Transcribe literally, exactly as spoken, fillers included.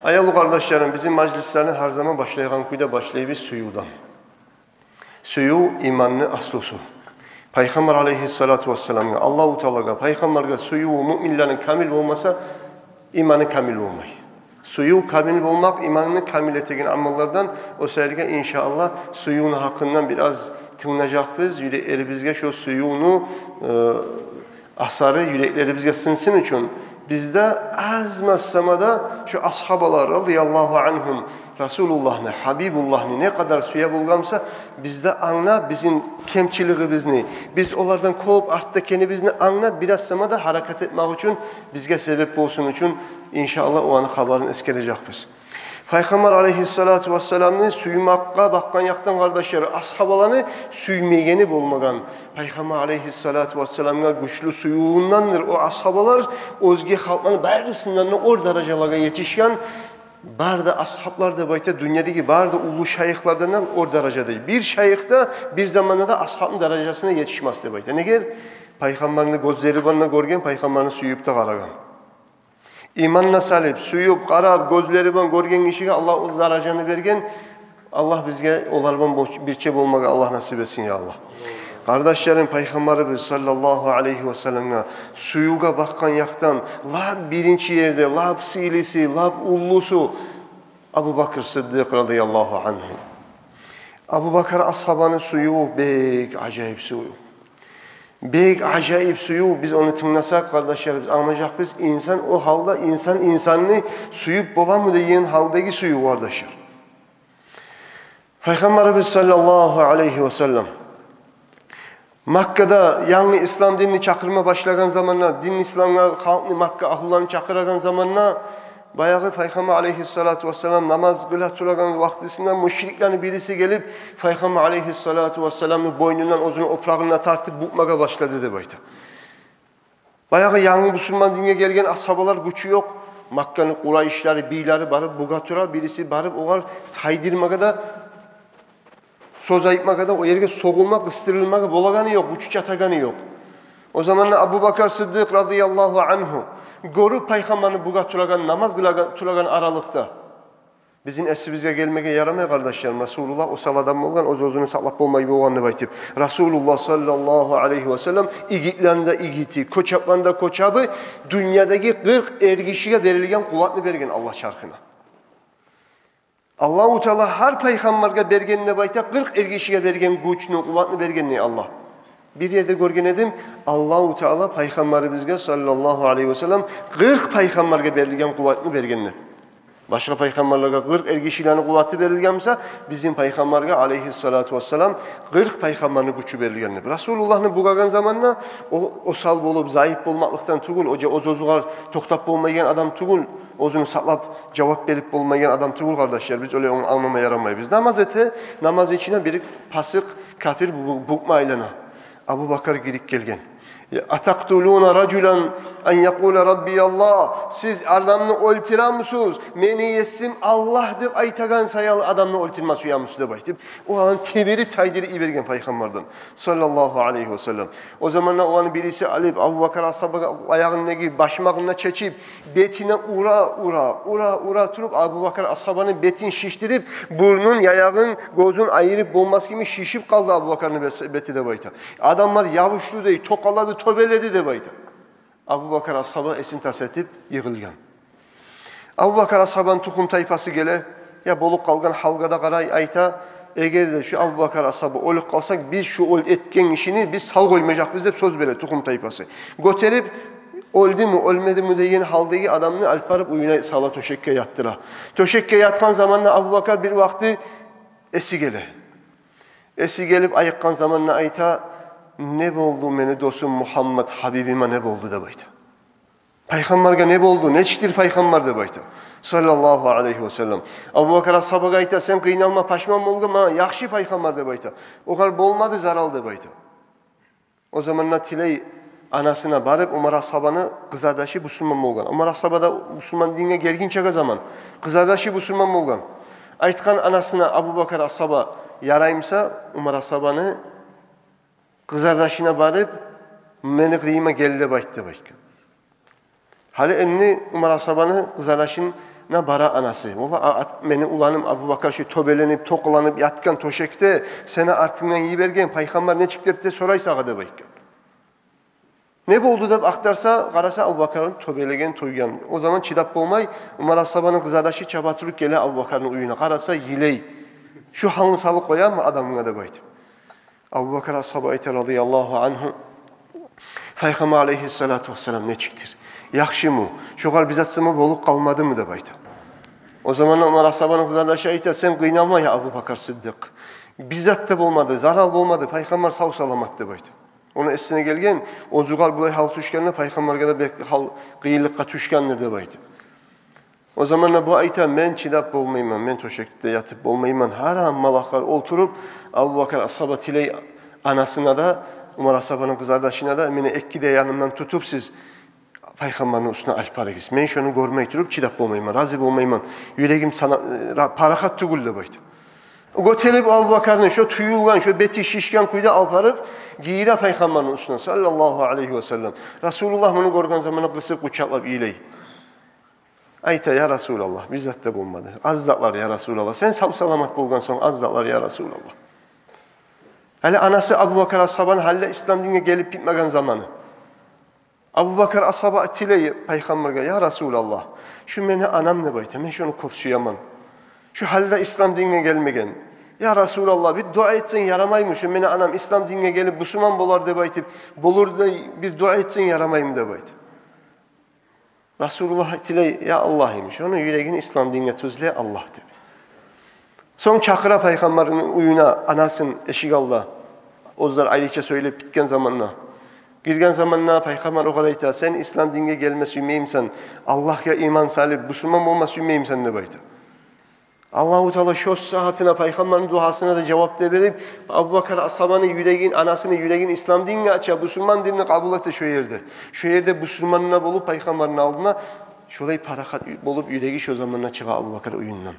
Аявлу къардашларым, бизин мажлислени гьар заман башлайгъан кюйде башлайбыз сюювден. Сююв иманны аслусу. Пайхаммар алейгьиссалату вассаламгъа, Аллагьу Таалагъа, пайхаммаргъа сюювю муъминлени камил болмаса, иманы камил болмай. Сююв камил болмакъ иманны камил этеген амаллардан. О саялы, иншааллагь, сюювню гьакъындан бираз тынглажакъбыз, юреклерибизге шо сюювню, э, асары юреклерибизге сингсин учун. Бизде аз-маз сама да шо асгьабалар, радияллагьу ангьум, Расулуллагьны, Гьабибуллагьны не къадар сюе болгъан буса, бизде англап, бизин кемчилигибизни, биз олардан кёп артда экенибизни англап, бираз сама да гьаракат этмек учун, бизге себеп болсун учун, иншааллагь, оланы хабарын эсгережекбиз. Пайхаммар алейгьиссалату вассаламны сюймекге бакъгъан якъдан, къардашлар, асгьабаланы сюймегени болмагъан. Пайхаммар алейгьиссалату вассаламгъа гючлю сюювюндендир о асгьабалар оьзге халкъланы барысындан да оьр даражалагъа етишген. Бары да асгьаблар деп айта, дюньядагъы бары да уллу шайыхлардан да оьр даражада. Бир шайых да бир заманда да асгьабны даражасына етишмес деп айта. Неге? Пайхаммарны гёзлери булан да гёрген, пайхаммарны сююп де къарагъан. Иман да салып, сююп, къарап, гёзлери булан гёрген гишиге Аллагь о даражаны берген. Аллагь бизге олар булан бош-, бирче болмагъа Аллагь насип этсин, я Аллагь. Къардашларым, пайхаммарыбыз саллаллагьу алейгьи вассаламгъа сюювге бакъгъан якъдан лап биринчи ерде, лап сыйлысы, лап уллусу Абубакр Сыддыкъ, радияллагьу ангьу. Абубакр асгьабаны сюювю бек ажайып сююв. Бек ажайып сююв. Биз ону тынгласакъ, къардашлар, биз англажакъбыз, инсан о гьалда, инсан инсанны сююп боламы деген гьалдагъы сююв, къардашлар. Пайхаммарыбыз саллаллагьу алейгьи вассалам Маккада янгы ислам динни чакъырма башлагъан заманда, дин исламгъа халкъны, Макка агьлуланы чакъырагъан заманда, баягъы Пайхаммар алейгьиссалату вассалам намаз къыла турагъан вакътисинде мушриклени бириси гелип, Пайхаммар алейгьиссалату вассаламны бойнундан оьзюню опурагъына тартып букъмагъа башлады деп айта. Баягъы янгы бусурман динге гелген асгьабалар, гючю ёкъ. Макканы къурайшлары, бийлери барып бугъа тура, бириси барып огъар тайдырмагъа да, сёз айтмагъа да, о ерге согъулма, къыстырылмагъа болагъаны ёкъ, гючю чатагъаны ёкъ. О заманда Абубакр Сыддыкъ, радияллагьу ангьу, гёрюп пайхаммарны бугъа турагъан, намаз къылагъа-, турагъан аралыкъда, бизин эсибизге гелмеге ярамай, къардашларым, Расулуллагь осал адам болгъан, оьз-оьзюн сакълап болмай болгъан деп айтып. Расулуллагь саллаллагьу алейгьи вассалам игитлени де игити, кёчеплени де кёчебу, дюньядагъы къыркъ эргишиге берилген къуватны берген Аллагь чархына. Аллагьу Таала гьар пайхаммаргъа берген деп айта, къыркъ эргишиге берген гючню, къуватны берген дей Аллагь. Бир ерде гёрген эдим, Аллагьу Таала пайхаммарыбызгъа саллаллагьу алейгьи вассалам къыркъ пайхаммаргъа берилген къуватны берген деп. Башгъа пайхаммарлагъа къыркъ эргишилени къуваты берилген буса, бизин пайхаммаргъа алейгьиссалату вассалам къыркъ пайхаммарны гючю берилген деп. Расулуллагьны бугъагъан заманда о, осал болуп, заип болмакълыкъдан тюгюл, о же оьз-оьзюне токътап болмайгъан адам тюгюл, оьзюн сакълап жавап берип болмайгъан адам тюгюл, къардашлар. Биз олай ону англама ярамайбыз. Намаз эте, намаз ичинде бир пасыкъ капир бу-, букъма айлана. Абубакр гирип гелген. «Атакътулуна ражулан ан якъула Рабби Аллагь?» Сиз адамны оьлтюремисиз, «Мени есим Аллагь» деп айтагъан саялы адамны оьлтюрме сюемисиз деп айтып, оланы теберип, тайдырып йиберген пайхаммардан саллаллагьу алейгьи вассалам. О заманда оланы бириси алып, Абубакр асгьабагъа аягъындагъы башмагъын чечип, бетине ура, ура, ура, ура туруп, Абубакр асгьабаны бетин шишдирип, бурнун, яягъын, гёзюн айырып болмас кими шишип къалды Абубакрны бес-, бети деп айта. Адамлар ябушду дей, токъалады, тёбеледи деп айта. Абубакр асгьаба эсин тас этип йыгъылгъан. Абубакр асгьабаны тухум-тайпасы геле, я болуп къалгъан гьалгъа да къарай, айта: «Эгер де шу Абубакр асгьаба оьлюп къалса, биз шу оьл-, этген ишни биз сав къоймажакъбыз», – деп сёз бере тухум-тайпасы. Гётерип, оьлдюмю, оьлмедими деген гьалдагъы адамны алып барып уьюне сала, тёшекге ятдыра. Тёшекге ятгъан заманда Абубакр бир вакъти эси геле. Эси гелип айыкъгъан заманда айта: «Не болду мени досум Мугьаммад, гьабибиме не болду?» – деп айта. «Пайхаммаргъа не болду? Нечикдир пайхаммар?» – деп айта. Саллаллагьу алейгьи вассалам. Абубакр асгьабагъа айта: «Сен къыйналма, пашман болма, яхшы пайхаммар», – деп айта. «Огъар болмады зарал», – деп айта. О заманда тилей анасына барып, Умар асгьабаны къызардашы бусурман болгъан. Умар асгьаба да бусурман динге гелгинчеге заман къызардашы бусурман болгъан. Айтгъан анасына Абубакр асгьаба, ярай буса, Умар асгьабаны къызардашына барып, «Мени къырыйыма гел деп айт», – деп айтгъан. Гьали энни Умар асгьабаны къызардашын Бара анасы. «Валлагь, а, ат-, мени уланым Абубакар шу тёбеленип, токъаланып ятгъан тёшекде сени артынгдан йиберген, Пайхаммар нечик деп де сорай сагъа», — деп айтгъан. Не болду деп ахтарса, къараса, Абубакар тёбелеген, тойгъан. О заман чыдап болмай, Умар асгьабаны къызардашы чаба туруп геле Абубакарны уьюне. Къараса, йылай. Шу гьалны салып къоямы адамгъа деп айтып. Абубакар асгьаба айта, радияллагьу ангьу: «Пайхаммар алайгьиссалату вассалам нечикдир? Яхшымы? Шогъар бир зат сама болуп къалмадымы?» — деп айта. О заманда Умар асгьабаны къызардашы айта: «Сен къыйналма, я Абубакар Сыддыкъ. Бир зат да болмады, зарал болмады, Пайхаммар сав-саламат», — деп айта. Ону эсине гелген, о зугъар булай гьал тюшгенде, Пайхаммаргъа да бек гьал, къыйынлыкъгъа тюшгендир деп айта. О заманда бу айта: «Мен чыдап болмайман, мен тёшекде ятып болмайман». Гьаран малакъгъа олтуруп, Абубакар асгьаба тилей анасына да, Умар асгьабаны къызардашына да: «Мени эки де янымдан тутуп сиз Пайхаммарны уьстюне алып барыгъыз. Мен шону гёрмей туруп чыдап болмайман, рази болмайман. Юрегим сана-, э, ра-, парахат тюгюл», — деп айта. Гётерип Абубакарны шо тюйюлген, шо бети шишген кюйде алып барып, гийире Пайхаммарны уьстюне, саллаллагьу алайгьи ва саллам. Расулуллагь муну гёрген заманда къысып, къучакълап йылай. Айта: «Я Расулаллагь, бир зат да болмады. Аз затлар, я Расулаллагь. Сен сав-саламат болгъан сонг, аз затлар, я Расулаллагь». Гьали анасы Абубакар асгьабаны гьали де ислам динге гелип битмеген заманы. Абубакар асгьаба тилей Пайхаммаргъа: «Я Расулаллагь, шу мени анам, — деп айта, — мен шону кёп сюемен. Шу гьали де ислам динге гелмеген. Я Расулаллагь, бир дуа этсенг ярамаймы, шу мени анам ислам динге гелип бусурман болар деп айтып, болур да бир дуа этсенг ярамаймы?» — деп айта. Расулуллагь тилей: «Я Аллагьым, шону юрегин ислам динге тюзле, Аллагь», — деп. Сонг чакъыра Пайхаммарны уьюне анасын эшик алда. Оьзлер айрыча сёйлеп битген заманда. Гирген заманда Пайхаммар огъар айта: «Сен ислам динге гелме сюймеймисен, Аллагьгъа иман салып, бусурман болма сюймеймисен?» — деп айта. Аллагьу Таала шо сагьатына Пайхаммарны дуасына да жавап да берип, Абубакар асгьабаны юрегин, анасыны юрегин ислам динге ача, бусурман динни къабул эте шо ерде. Шо ерде бусурман да болуп, Пайхаммарны алдына шолай парахат болуп юреги шо заманда чыгъа Абубакар уьюнден.